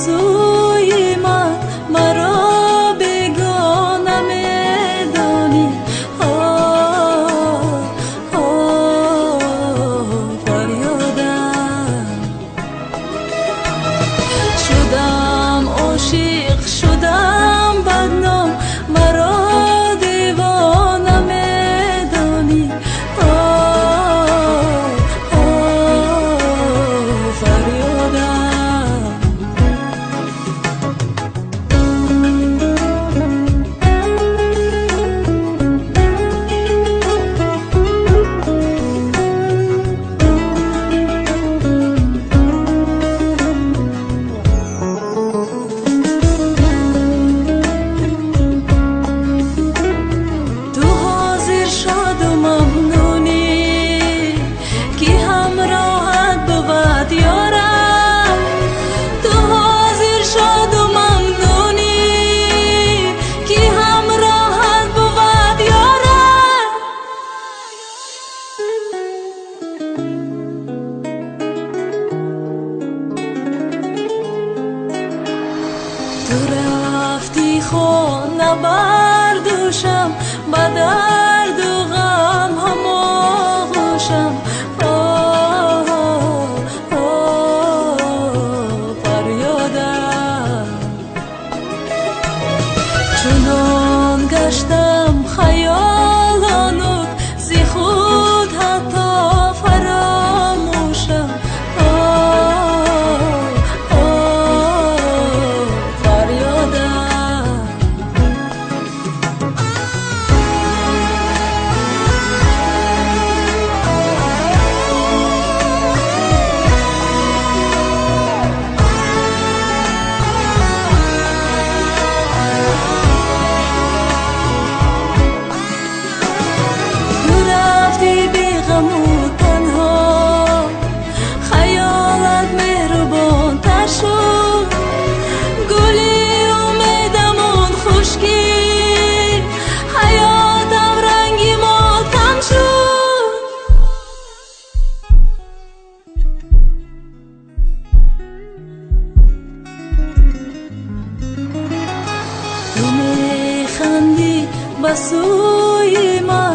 сӯи ман, маро бегона медонӣ. Фарёдам шудам, ошиқ шудам, бадном, маро девона медонӣ. Фарёдам. Ту ҳозир шоду мамнунӣ, ки ҳамроҳат бувад ёрам. Ту ҳозир шоду мамнунӣ, ки ҳамроҳат бувад ёрам. Ту рафтӣ, хона бар дӯшам, ба дарду ғам ҳамоғӯшам. Фарёдам. Чунон гаштам хаёлонуд, зи худ ҳатто фаромӯшам. Фарёдам. Ту рафтӣ беғаму танҳо, хаёлат меҳрубонтар шуд. Гули умедамон хушкид, ҳаётам ранги мотам шуд. Ту механдӣ ба сӯи ман.